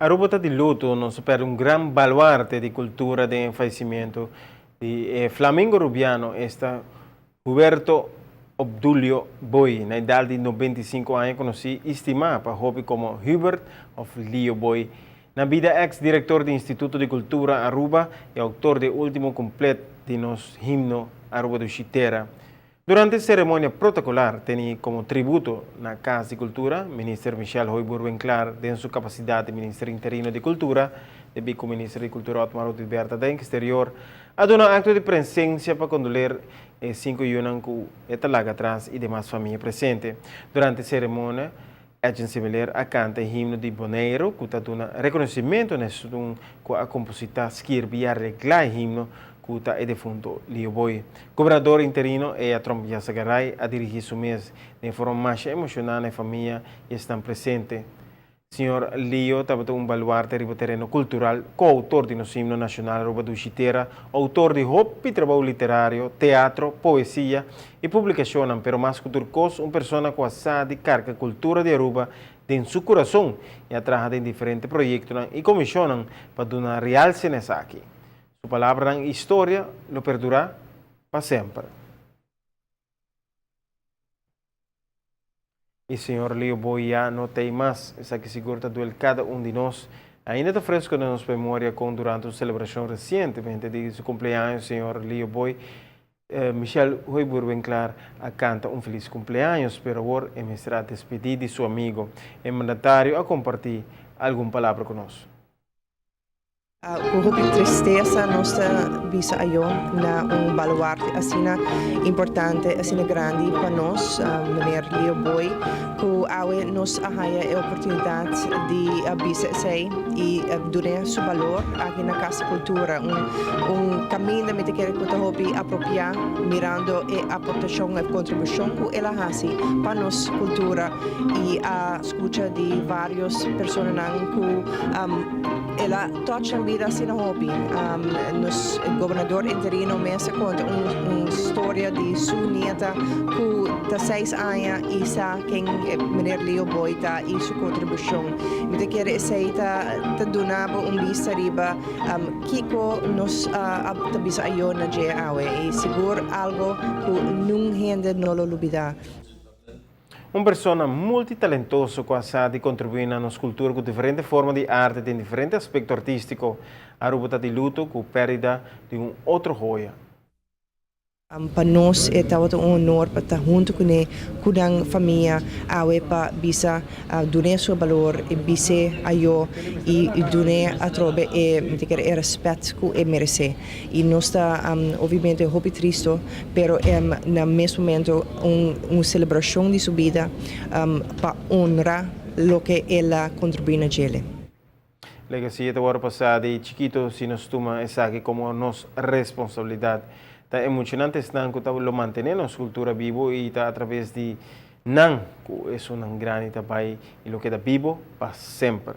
Aruba ta di luto, nos a perde un gran baluarte di cultura den e fallecimiento di e Flamingo Rubiano, esta Huberto Obdulio Boy, na edad di 95 aña conoci y stima pa hopi como Hubert of Lio Boy. Na bida ex director di Instituto di Cultura Aruba y autor di e ultimo complet di nos himno Aruba Dushi Tera. Durante e ceremonia protocolar teni como tributo na Cas di Cultura, Minister Michelle Hooyboer-Winklaar den su capacidad di Minister Interino di Cultura, debí cu Minister di Cultura Otmar Oduber ta den exterior, a duna acto di presencia pa condoler e cinco yunan cu e ta laga atras y demas famia presente. Durante e ceremonia, Edjean Semeleer a canta e himno di Boneiru cu ta duna reconocimento na esun cu a composita, skirbi y arregla e himno cu ta e defunto Leo Boy. Gobernador interino Ea Tromp Yarzagaray a dirigi su mes den forma masha emociona na e famia y esnan presente. Señor Leo tabata un baluarte riba tereno cultural, coautor di nos himno nacional Aruba Dushi Tera, autor di hopi trabou literario, teatro, poesia y publicacionnan, pero mas cu tur cos un persona cu a sa di carga cultura di Aruba den su curason y a traha den diferente proyectonan y comisionnan pa duna realce na esaki. Su palabranan y historia lo perdura pa semper. Y señor Leo Boy ya no t'ey mas. Esaki sigur ta duel cada un di nos. Ainda ta fresco den nos memoria con durante un celebracion recientemente di su cumpleaños señor Leo Boy, Michelle Hooyboer-Winklaar a canta un feliz cumpleaños, pero awor e mester a despedi di su amigo. E mandatario a comparti algun palabra cu nos. Ku hopi tristesa nos ta bisa ayo na un baluarte asina importante, asina grandi pa nos, meneer Leo Boy, ku awe nos a haya e oportunidat di bisa esei i dun'é su balor aki na Kas di Kultura. Un kaminda mi ta kere ku ta hopi apropiá mirando e aportashon, e kontribushon ku el a hasi pa nos kultura i a skucha di vários personanan ku El a touch nan bida asina hopi. Nos gobernador interino mes a konta un storia di su nieta ku ta seis aña i sa ken meneer Leo Boy ta i su kontribushon. Mi ta kere esei ta ta duna bo un bista riba kiko nos a ta bisa ayo na dje awe i sigur algo ku nun hende no lo lubida. Un persona multitalentoso cu a sa di contribui na nos cultura cu diferente forma di arte den diferente aspecto artistico. Aruba ta di luto cu perdida di un otro joya. Pa nos e tabata un honor pa ta hunto cune cu nan famia awe pa bisa dun'e su balor y bis'e ayo y dun'e atrobe e mi ta kere e respet cu e merece. Y nos ta obviamente hopi tristo pero na mes momento un un celebracion di su bida pa honra loke el a contribui na djele. Legacia ta wòrdu pasá di chikito si nos tuma esaki komo nos responsabilidat. Ta emocionante esnan ku ta lo mantené nos kultura bibo i ta atraves di nan ku esunnan grandi ta bai i lo keda bibo pa semper.